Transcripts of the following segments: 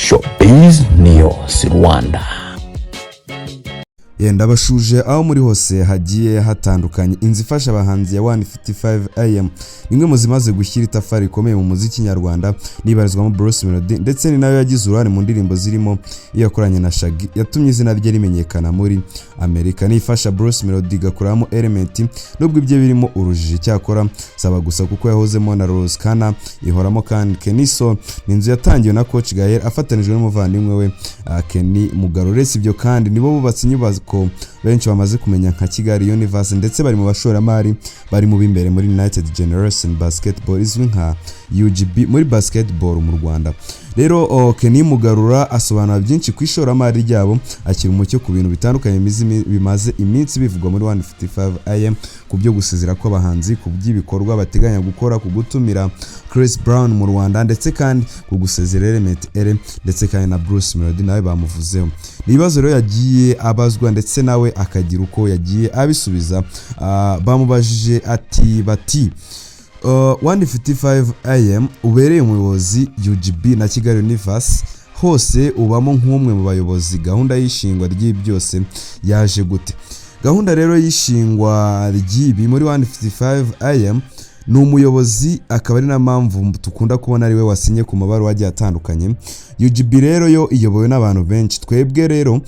Showbiz News Rwanda. Yenda bashuje aho muri hose hagiye hatandukanye. Inzu ifasha abahanzi ya 155 AM ni imwe mu zimaze gushyira itafari rikomeye mu muziki nyarwanda, nibarizwamo Bruce Melody, ndetse ni nayo yagize uruhare mu ndirimbo zirimo iyo yakoranye na Shaggy yatumye izina rye rimenyekana muri Amerika. Nifasha Bruce Melody igakuramo Element, nubwo ibyo birimo urujijo, cyakora saba gusa kuko yahozemo na Ross Kana, ihoramo kandi Kenny Sol. Ni inzu yatangiwe na Coach Gael afatanijwe n'umuvandimwe we Kenny Mugaro. Uretse ibyo kandi, nibo bubatse inyubako benshi bamaze kumenya nka Kigali Universe, ndetse bari mu bashoramari bari mu b'imbere muri United Generation Basketball izwi nka UGB muri basketball mu Rwanda. Rero Kenny Mugarura asobanura byinshi ku ishoramari ryabo, akira umucyo ku bintu bitandukanye bimaze iminsi bivugwa muri 155 AM, ku byo gusezera kw'abahanzi, ku by'ibikorwa bateganya gukora, ku gutumira Chris Brown mu Rwanda, ndetse kandi ku gusezera Element Eleeeh, ndetse kandi na Bruce Melody nawe bamuvuzeho. Ni ibibazo rero yagiye abazwa, ndetse nawe akagira uko yagiye abisubiza. Bamubajije ati bati 155 AM ubereye umuyobozi, UGB na Kigali Universe hose ubamo nk'umwe mu bayobozi, gahunda y'ishingwa ry'ibi byose yaje gute? Gahunda rero y'ishingwa ry'ibi muri 155 AM ni umuyobozi, akaba ari na mpamvu dukunda kubona ari we wasinye ku mabaruwa agiye atandukanye. UGB rero yo iyobowe n'abantu benshi. Twebwe rero,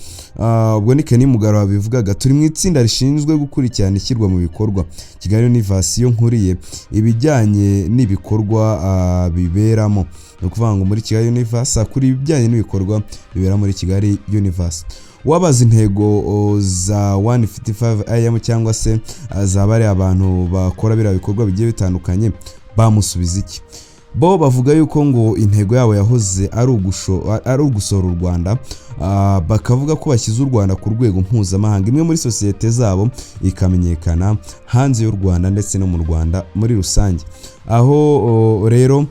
ubwo ni Kenny Mugaro wabivugaga, turi mu itsinda rishinzwe gukurikirana ishyirwa mu bikorwa. Kigali Universe yo nkuriye ibijyanye n'ibikorwa biberamo, ni ukuvuga ngo muri Kigali Universe akuriye ibijyanye n'ibikorwa bibera muri Kigali Universe. Wabaza intego za 155 AM cyangwa se za bariya abantu bakora biriya bikorwa bigiye bitandukanye, bamusubiza iki? Bo bavuga yuko ngo intego yabo yahoze ari ugusora u Rwanda, bakavuga ko bashyize u Rwanda ku rwego mpuzamahanga, imwe muri sosiyete zabo ikamenyekana hanze y'u Rwanda ndetse no mu Rwanda muri rusange. Aho rero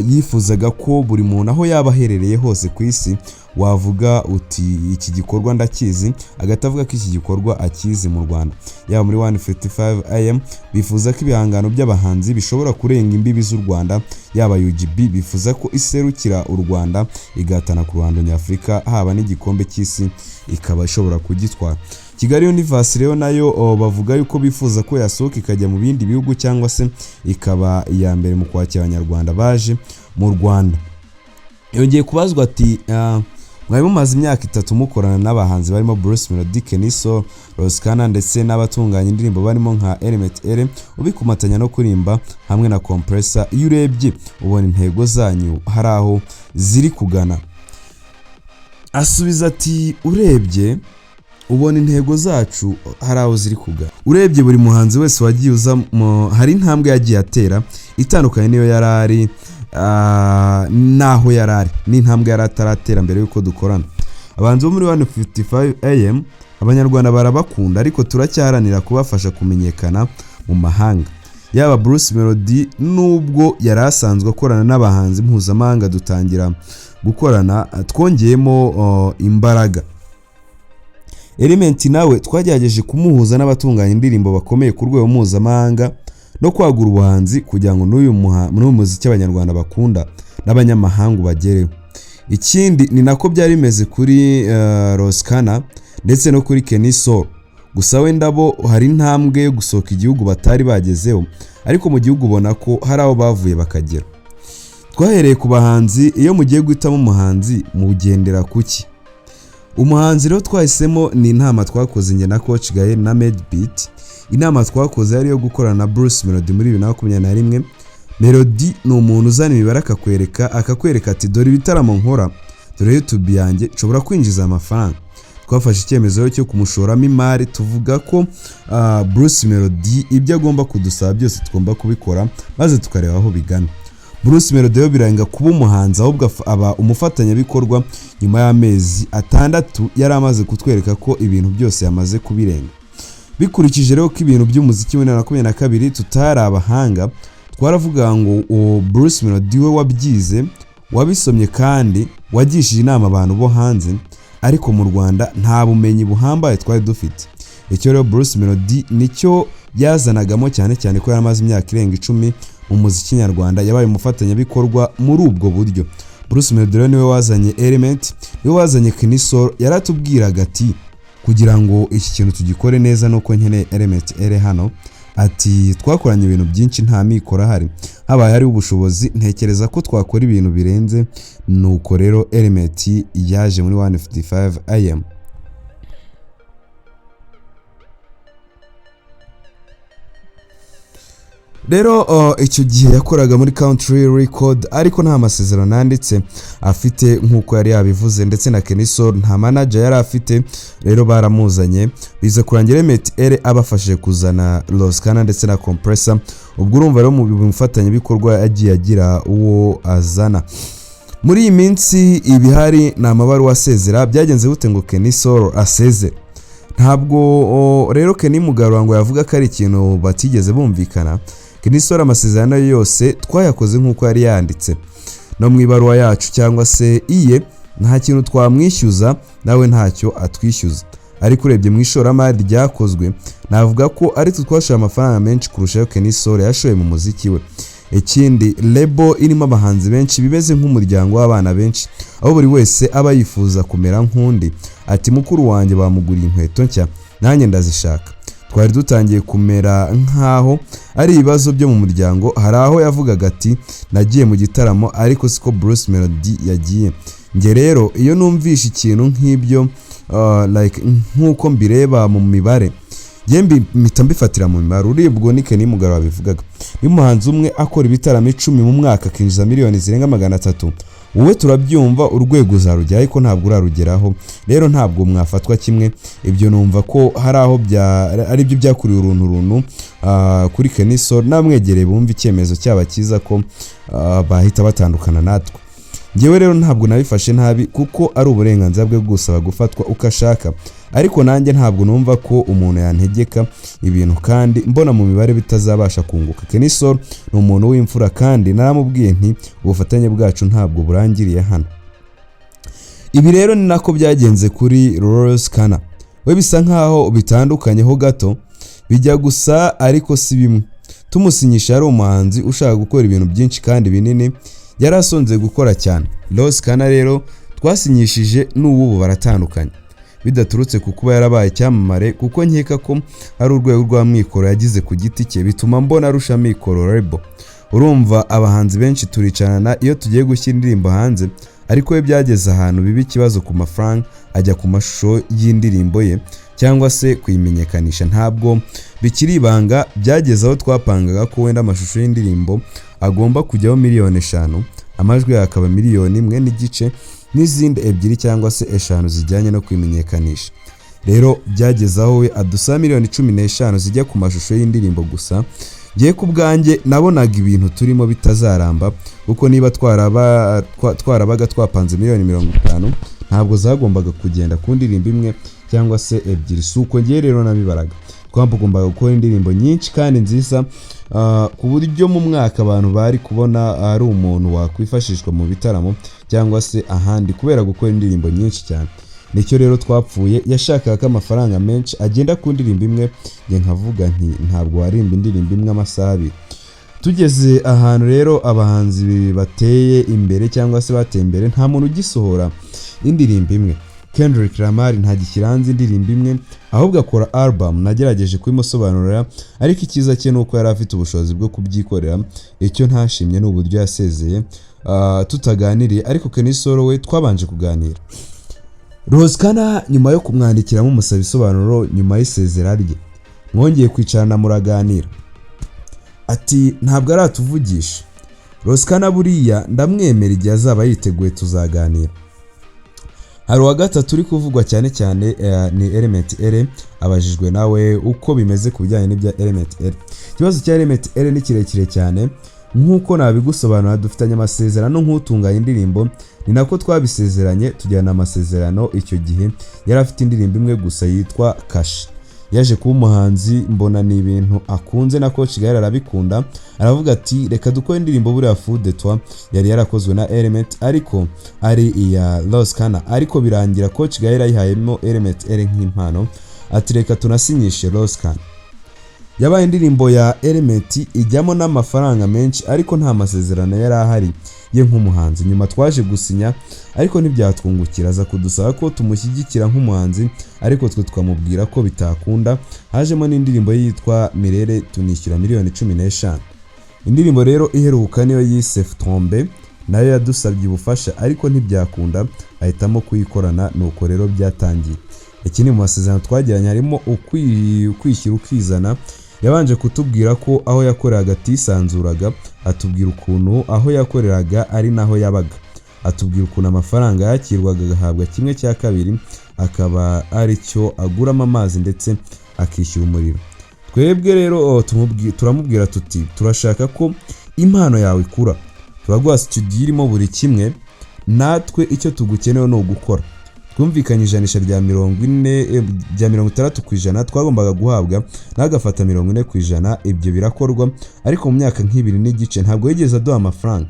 yifuzaga ko buri muntu aho yaba aherereye hose ku isi wavuga uti "Iki gikorwa ndakizi", agahita avuga ko iki gikorwa akizi mu Rwanda. Yaba muri 155 AM bifuza ko ibihangano by'abahanzi bishobora kurenga imbibi z'u Rwanda, yaba UGB bifuza ko iserukira u Rwanda igatana ku ruhando nyafurika, haba n'igikombe cy'isi ikaba ishobora kugitwara. Kigali Universe rero nayo bavuga yuko bifuza ko yasohoka ikajya mu bindi bihugu cyangwa se ikaba iya mbere mu kwakira Abanyarwanda baje mu Rwanda. Yongeye kubazwa ati "Mwari mumaze imyaka 3 mukorana n'abahanzi barimo Bruce Melody, Kenny Sol, Ross Kana, ndetse n'abatunganya indirimbo barimo nka Element Eleeeh, ubikumatanya no kurimba hamwe na Compressor. Iyo urebye ubona intego zanyu hari aho ziri kugana?" Asubiza ati "Urebye ubona intego zacu hari aho ziri kugana. Urebye buri muhanzi wese wagiye uza hari intambwe yagiye atera itandukanye n'iyo yari ari n'aho yari ari n'intambwe yari ataratera mbere y'uko dukorana. Abahanzi bo muri 155 AM Abanyarwanda barabakunda, ariko turacyaharanira kubafasha kumenyekana mu mahanga. Yaba Bruce Melody, nubwo yari asanzwe akorana n'abahanzi mpuzamahanga, dutangira gukorana twongeyemo imbaraga. Element nawe twagerageje kumuhuza n'abatunganya indirimbo bakomeye ku rwego mpuzamahanga no kwagura ubuhanzi kugira ngo n'uyu muziki Abanyarwanda bakunda n'abanyamahanga ubagereho. Ikindi ni nako byari bimeze kuri Ross Kana ndetse no kuri Kenny Sol. Gusa wenda bo hari intambwe yo gusohoka igihugu batari bagezeho, ariko mu gihugu ubona ko hari aho bavuye bakagera. Twahereye ku bahanzi. Iyo mugiye guhitamo umuhanzi mugendera kuki?" Umuhanzi rero twahisemo ni inama twakoze njye na Coach Gael na Madebeat. Inama twakoze yari iyo gukorana na Bruce Melody muri 2021. Melody ni umuntu uzana imibare akakwereka ati "Dore ibitaramo nkora, dore YouTube yanjye, nshobora kwinjiza amafaranga." Twafashe icyemezo cyo kumushoramo imari, tuvuga ko Bruce Melody ibyo agomba kudusaba byose tugomba kubikora, maze tukareba aho bigana. Bruce Melody yo birenga kuba umuhanzi, ahubwo aba umufatanyabikorwa. Nyuma y'amezi 6 yari amaze kutwereka ko ibintu byose yamaze kubirenga. Bikurikije rero ko ibintu by'umuziki wa 2022 tutari abahanga, twaravuga ngo uwo Bruce Melody we wabyize, wabisomye kandi wagishije inama abantu bo hanze, ariko mu Rwanda nta bumenyi buhambaye twari dufite. Icyo rero Bruce Melody nicyo yazanagamo, cyane cyane ko yari amaze imyaka irenga 10 mu muziki nyarwanda. Yabaye umufatanyabikorwa muri ubwo buryo. Bruce Melody rero niwe wazanye Element, niwe wazanye Kenny Sol. Yaratubwiraga ati kugira ngo iki kintu tugikore neza nuko nkeneye Element ere hano. Ati twakoranye ibintu byinshi, nta mikoro ahari, habaye hariho ubushobozi ntekereza ko twakora ibintu birenze. Nuko rero Element yaje muri 155 AM. Rero icyo gihe yakoraga muri Country Record, ariko nta masezerano yanditse afite nk'uko yari yabivuze, ndetse na Kenny Sol nta manager yari afite. Rero baramuzanye, biza kurangira Element Eleeeh abafashije kuzana Ross Kana ndetse na Compressor. Ubwo urumva rero mu bufatanyabikorwa yagiye agira uwo azana. Muri iyi minsi ibihari ni amabaruwa asezera. Byagenze gute ngo Kenny Sol asezere? Ntabwo rero Kenny Mugarura ngo yavuga ko ari ikintu batigeze bumvikana. Kenny Sol amasezerano ye yose twayakoze nk'uko yari yanditse no mu ibaruwa yacu cyangwa se iye. Nta kintu twamwishyuza, nawe ntacyo atwishyuza, ariko urebye mu ishoramari ryakozwe navuga ko ari twe twashoye amafaranga menshi kurusha ayo Kenny Sol yashoye mu muziki we. Ikindi, label irimo abahanzi benshi bimeze nk'umuryango w'abana benshi, aho buri wese aba yifuza kumera nk'undi. Ati mukuru wanjye bamuguriye inkweto nshya, nanjye ndazishaka. Twari dutangiye kumera nk'aho ari ibibazo byo mu muryango. Hari aho yavugaga ati nagiye mu gitaramo ariko siko Bruce Melody yagiye. Njye rero iyo numvishe ikintu nk'ibyo, like nk'uko mbireba mu mibare, njye mpita mbifatira mu mibare. Uribwo ni Kenny Mugabo wabivugaga. Niba umuhanzi umwe akora ibitaramo 10 mu mwaka akinjiza miliyoni zirenga 300, wowe turabyumva urwego uzarugeraho, ariko ntabwo urarugeraho. Rero ntabwo mwafatwa kimwe. Ibyo numva ko hari aho ari byo byakuriye uruntu runtu kuri Kenny Sol n'amwegereye bumva icyemezo cyaba cyiza ko bahita batandukana natwe. Njyewe rero ntabwo nabifashe nabi kuko ari uburenganzira bwe gusaba gufatwa uko ashaka, ariko nanjye ntabwo numva ko umuntu yantegeka ibintu kandi mbona mu mibare bitazabasha kunguka. Kenny Sol ni umuntu w'imfura kandi naramubwiye nti ubufatanye bwacu ntabwo burangiriye hano. Ibi rero ni nako byagenze kuri Ross Kana. We bisa nkaho bitandukanyeho gato, bijya gusa ariko si bimwe. Tumusinyisha yari umuhanzi ushaka gukora ibintu byinshi kandi binini, yari asonze gukora cyane. Ross Kana rero twasinyishije n'ubu baratandukanye, bidaturutse ku kuba yarabaye icyamamare, kuko nkeka ko ari urwego rw'amikoro yagize ku giti cye bituma mbona arusha amikoro label. Urumva abahanzi benshi turicarana iyo tugiye gushyira indirimbo hanze, ariko we byageze ahantu biba ikibazo ku mafaranga ajya ku mashusho y'indirimbo ye cyangwa se kuyimenyekanisha. Ntabwo bikiri ibanga, byageze aho twapangaga ko wenda amashusho y'indirimbo agomba kujyaho miliyoni 5, amajwi yayo akaba miliyoni 1.5, n'izindi 2 cyangwa se 5 zijyanye no kwimenyekanisha. Rero byageze aho we adusaba miliyoni 15 zijya ku mashusho y'indirimbo gusa. Ngiye ku bwanjye nabonaga ibintu turimo bitazaramba, kuko niba twarabaga twapanze miliyoni 50 ntabwo zagombaga kugenda ku ndirimbo imwe cyangwa se 2. Si uko ngiye rero nabibaraga, twagombaga gukora indirimbo nyinshi kandi nziza, ku buryo mu mwaka abantu bari kubona ari umuntu wakwifashishwa mu bitaramo cyangwa se ahandi kubera gukora indirimbo nyinshi cyane. Nicyo rero twapfuye, yashakaga ko amafaranga menshi agenda ku ndirimbo imwe, njye nkavuga nti ntabwo warimba indirimbo imwe amasaha 2. Tugeze ahantu rero abahanzi bateye imbere cyangwa se bateye imbere, nta muntu ugisohora indirimbo imwe. Kendrick Lamar ntagishyira hanze indirimbo imwe, ahubwo akora album. Nagerageje kubimusobanurira, ariko icyiza cye ni uko yari afite ubushobozi bwo kubyikorera. Icyo ntashimye ni uburyo yasezeye tutaganiriye, ariko Kenny Sol we twabanje kuganira. Ross Kana nyuma yo kumwandikira mumusaba ibisobanuro nyuma y'isezera rye, mwongeye kwicarana muraganira? Ati ntabwo aratuvugisha. Ross Kana buriya ndamwemera, igihe azaba yiteguye tuzaganira. Hari uwa gatatu uri kuvugwa cyane cyane, ni Element Eleeeh. Abajijwe nawe uko bimeze ku bijyanye n'ibya Element Eleeeh. Ikibazo cya Element Eleeeh ni kirekire cyane nk'uko nabigusobanura. Dufitanye amasezerano nk'utunganya indirimbo, ni nako twabisezeranye, tujyana amasezerano. Icyo gihe yari afite indirimbo imwe gusa yitwa Kashi. Yaje kuba umuhanzi, mbona ni ibintu akunze, na Coach Gael arabikunda, aravuga ati reka dukore indirimbo. Buriya Fou de Toi yari yarakozwe na Element ariko ari iya Ross Kana, ariko birangira Coach Gael ayihayemo Element Eleeeh nk'impano, ati reka tunasinyishe Ross Kana. Yabaye indirimbo ya Element, ijyamo n'amafaranga menshi, ariko nta masezerano yari ahari ye nk'umuhanzi. Nyuma twaje gusinya, ariko ntibyatwungukira. Aza kudusaba ko tumushyigikira nk'umuhanzi, ariko twe tukamubwira ko bitakunda. Hajemo n'indirimbo ye yitwa Mirere, tunishyura miliyoni 15. Indirimbo rero iheruka niyo yise Trombe, nayo yadusabye ubufasha ariko ntibyakunda, ahitamo kuyikorana. Nuko rero byatangiye. Ikindi, mu masezerano twagiranye harimo ukwishyira ukizana. Yabanje kutubwira ko aho yakoreraga atisanzuraga, atubwira ukuntu aho yakoreraga ari naho yabaga, atubwira ukuntu amafaranga yakirwaga agahabwa kimwe cya kabiri, akaba ari cyo aguramo amazi ndetse akishyura umuriro. Twebwe rero turamubwira tuti: "Turashaka ko impano yawe ikura, turaguha studio irimo buri kimwe, natwe icyo tugukenewe ni ugukora." Twumvikanye ijanisha rya 40, rya 60% twagombaga guhabwa, nawe agafata 40%. Ibyo birakorwa, ariko mu myaka nk'ibiri n'igice ntabwo yigeze aduha amafaranga,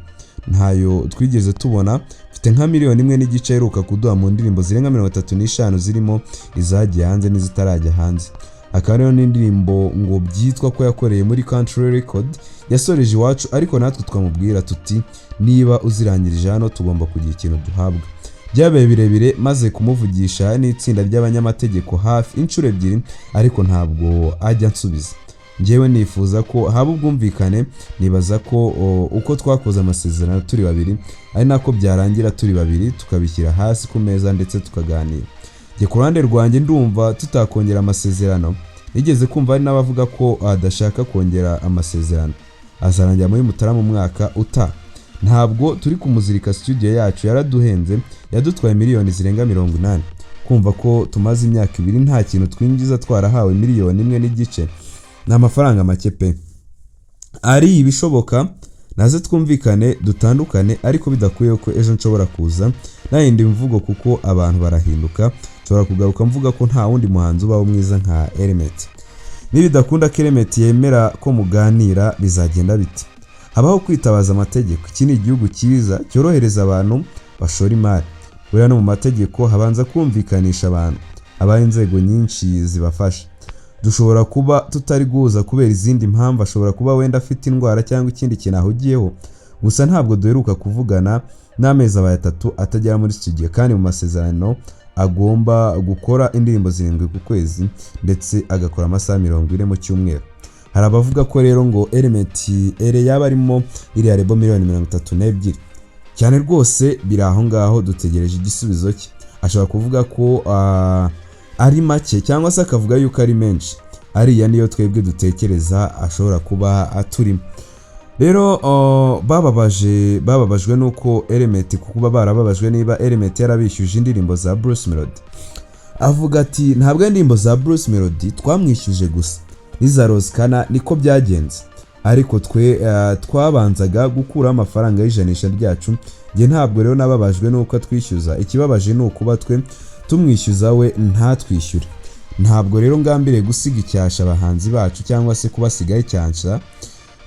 ntayo twigeze tubona. Mfite nka miliyoni 1.5 aheruka kuduha mu ndirimbo zirenga 35, zirimo izagiye hanze n'izitarajya hanze. Hakaba hariho n'indirimbo ngo byitwa ko yakoreye muri Country Record yasoreje iwacu, ariko natwe twamubwira tuti: "Niba uzirangirije hano, tugomba kugira ikintu duhabwa." Byabaye birebire, maze kumuvugisha n'itsinda ry'abanyamategeko hafi inshuro ebyiri, ariko ntabwo ajya ansubiza. Njyewe nifuza ko haba ubwumvikane. Nibaza ko uko twakoze amasezerano turi babiri ari nako byarangira turi babiri, tukabishyira hasi ku meza ndetse tukaganira. Njye ku ruhande rwanjye ndumva tutakongera amasezerano. Nigeze kumva hari n'abavuga ko adashaka kongera amasezerano, azarangira muri Mutarama umwaka utaha. Ntabwo turi kumuzirika. Studio yacu yaraduhenze, yadutwaye miliyoni zirenga 80. Kumva ko tumaze imyaka 2 nta kintu twinjiza, twarahawe miliyoni 1.5, ni amafaranga make pe. Ari ibishoboka naze twumvikane dutandukane, ariko bidakuyeho ko ejo nshobora kuza nayindi mvugo, kuko abantu barahinduka. Nshobora kugaruka mvuga ko nta wundi muhanzi ubaho mwiza nka Element. Nibidakunda ko Element yemera ko muganira, bizagenda bite? Habaho kwitabaza amategeko. Iki ni igihugu cyiza cyorohereza abantu bashora imari. Buriya no mu mategeko habanza kumvikanisha abantu, habaho inzego nyinshi zibafasha. Dushobora kuba tutari guhuza kubera izindi mpamvu, ashobora kuba wenda afite indwara cyangwa ikindi kintu ahugiyeho. Gusa ntabwo duheruka kuvugana, n'amezi abaye 3 atagera muri studio, kandi mu masezerano agomba gukora indirimbo zirindwi ku kwezi ndetse agakora amasaha 40 mu cyumweru. Hari abavuga ko rero ngo Element Eleeeh yaba arimo iriya label miliyoni 32. Cyane rwose, biri aho ngaho, dutegereje igisubizo cye. Ashobora kuvuga ko ari make cyangwa se akavuga yuko ari menshi. Ariya niyo twebwe dutekereza ashobora kuba aturimo. Rero bababajwe nuko Element, kuba barababajwe niba Element yarabishyuje indirimbo za Bruce Melody. Avuga ati: "Ntabwo ari indirimbo za Bruce Melody twamwishyuje gusa, n'iza Ross Kana niko byagenze, ariko twe twabanzaga gukuraho amafaranga y'ijanisha ryacu." Njye ntabwo rero nababajwe nuko atwishyuza, ikibabaje ni ukuba twe tumwishyuza we ntatwishyure. Ntabwo rero ngambiriye gusiga icyasha abahanzi bacu cyangwa se kubasigaho icyasha.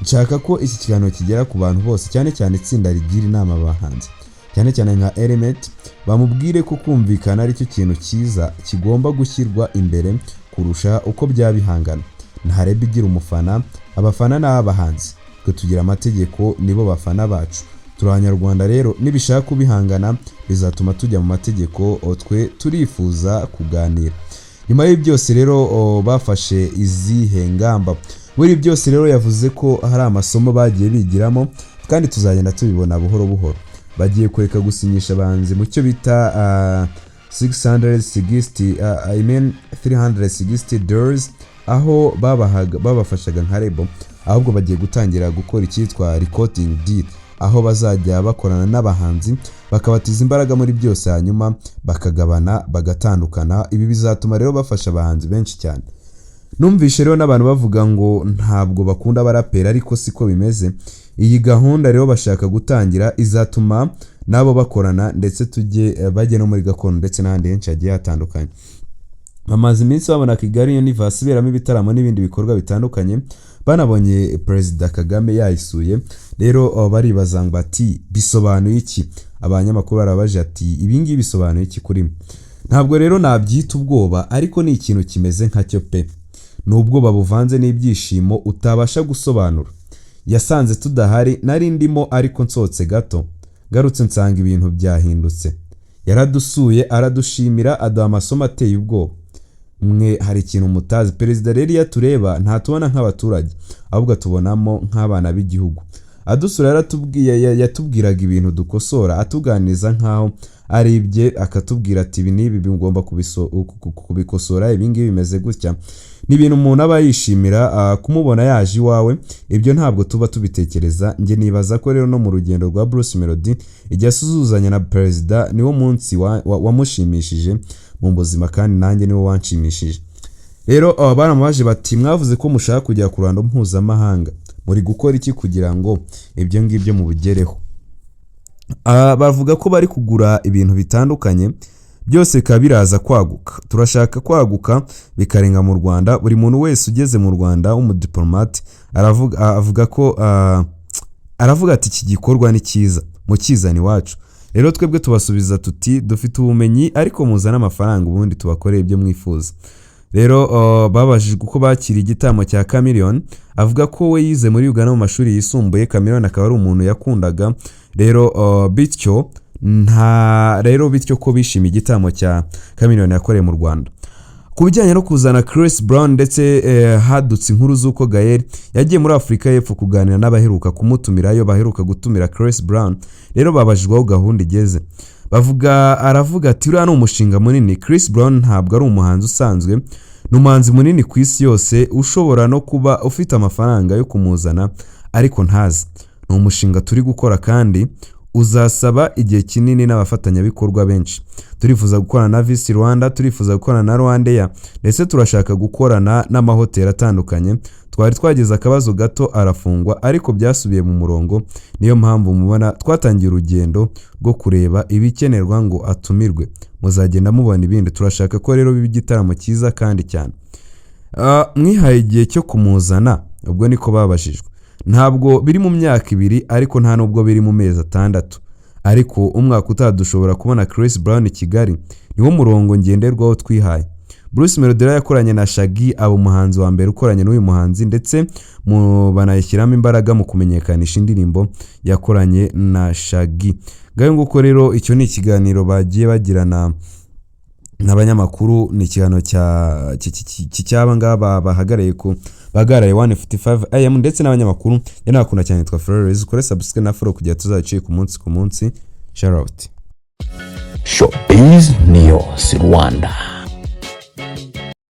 Nshaka ko iki kiganiro kigera ku bantu bose, cyane cyane itsinda rigira inama abahanzi, cyane cyane nka Element, bamubwire ko kumvikana aricyo kintu cyiza kigomba gushyirwa imbere kurusha uko byaba bihangana. Nta label igira umufana, abafana ni ab'abahanzi. Twe tugira amategeko, nibo bafana bacu. Turi Abanyarwanda rero, nibishaka kubihangana bizatuma tujya mu mategeko. Twe turifuza kuganira. Nyuma y'ibi byose rero, bafashe izihe ngamba? Muri ibi byose rero yavuze ko hari amasomo bagiye bigiramo, kandi tuzagenda tubibona buhoro buhoro. Bagiye kureka gusinyisha abahanzi mu cyo bita 660, I mean 360 doors, aho babahaga babafashaga nka label, ahubwo bagiye gutangira gukora icyitwa recording deal, aho bazajya bakorana n'abahanzi bakabatiza imbaraga muri byose, hanyuma bakagabana bagatandukana. Ibi bizatuma rero bafasha abahanzi benshi cyane. Numvishe rero n'abantu bavuga ngo ntabwo bakunda abaraperi, ariko siko bimeze. Iyi gahunda rero bashaka gutangira izatuma nabo bakorana, ndetse tujye bajye no muri gakondo ndetse n'ahandi henshi hagiye hatandukanye. Bamaze iminsi babona Kigali Universe iberamo ibitaramo n'ibindi bikorwa bitandukanye, banabonye Perezida Kagame yayisuye. Rero baribaza ngo ati: "Bisobanuye iki?" Abanyamakuru barabaje ati: "Ibi ngibi bisobanuye iki kuri mwe?" Ntabwo rero nabyita ubwoba, ariko ni ikintu kimeze nkacyo pe. Ni ubwoba buvanze n'ibyishimo utabasha gusobanura. Yasanze tudahari, nari ndimo, ariko nsohotse gato, ngarutse nsanga ibintu byahindutse. Yaradusuye, aradushimira, aduha amasomo ateye ubwoba. Mwe hari ikintu mutazi. Perezida rero iyo atureba ntatubona nk'abaturage, ahubwo atubonamo nk'abana b'igihugu. Adusura yaratubwiye, yatubwiraga ibintu dukosora, atuganiriza nk'aho ari ibye, akatubwira ati: "Ibi n'ibi bigomba kubikosora, ibi ngibi bimeze gutya." Ni ibintu umuntu aba yishimira, kumubona yaje iwawe. Ibyo ntabwo tuba tubitekereza. Njye nibaza ko rero no mu rugendo rwa Bruce Melody, igihe asuhuzanya na perezida, niwo munsi wamushimishije mu buzima, kandi nanjye niwo wanshimishije. Rero baramubaje bati: "Mwavuze ko mushaka kujya ku ruhando mpuzamahanga, muri gukora iki kugira ngo ibyo ngibyo mubigereho?" Bavuga ko bari kugura ibintu bitandukanye, byose bikaba biraza kwaguka. Turashaka kwaguka bikarenga mu Rwanda. Buri muntu wese ugeze mu Rwanda w'umudipolomate aravuga, avuga ko aravuga ati: "Iki gikorwa ni cyiza, mukizana iwacu." Rero twebwe tubasubiza tuti: "Dufite ubumenyi, ariko muzane amafaranga, ubundi tubakorere ibyo mwifuza." Rero babajijwe uko bakiriye igitaramo cya Chameleone, avuga ko we yize muri Uganda mu mashuri yisumbuye, Chameleone akaba ari umuntu yakundaga. Rero bityo nta rero bityo ko bishimiye igitaramo cya Chameleone yakoreye mu Rwanda. Ku bijyanye no kuzana Chris Brown ndetse hadutse inkuru z'uko Gael yagiye muri Afurika y'Epfo kuganira n'abaheruka kumutumirayo, baheruka gutumira Chris Brown. Rero babajijwe aho gahunda igeze, bavuga, aravuga ati: "Uriya ni umushinga munini. Chris Brown ntabwo ari umuhanzi usanzwe, ni umuhanzi munini ku isi yose. Ushobora no kuba ufite amafaranga yo kumuzana ariko ntazi. Ni umushinga turi gukora kandi uzasaba igihe kinini n'abafatanyabikorwa benshi. Turifuza gukorana na Visit Rwanda, turifuza gukorana na RwandAir, ndetse turashaka gukorana n'amahoteli atandukanye. Twari twagize akabazo gato arafungwa, ariko byasubiye mu murongo. Niyo mpamvu mubona twatangiye urugendo rwo kureba ibikenerwa ngo atumirwe. Muzagenda mubona ibindi. Turashaka ko rero biba igitaramo cyiza kandi cyane." Mwihaye igihe cyo kumuzana? Ubwo niko babajijwe. Ntabwo biri mu myaka 2, ariko nta nubwo biri mu mezi 6, ariko umwaka utaha dushobora kubona Chris Brown i Kigali. Niwo murongo ngenderwaho twihaye. Bruce Melody yakoranye na Shaggy, aba umuhanzi wa mbere ukoranye n'uyu muhanzi, ndetse mu banayishyiramo imbaraga mu kumenyekanisha indirimbo yakoranye na Shaggy. Ngayo nguko rero, icyo ni ikiganiro bagiye bagirana n'abanyamakuru, ni ikiganiro cy'aba ngaba bahagarariye ku bahagarariye 155 AM ndetse n'abanyamakuru. Njye nakunda cyane, nitwa Flores. Ukore subscribe na follow kugira tuzacike umunsi ku munsi. Shout out. Showbiz News Rwanda.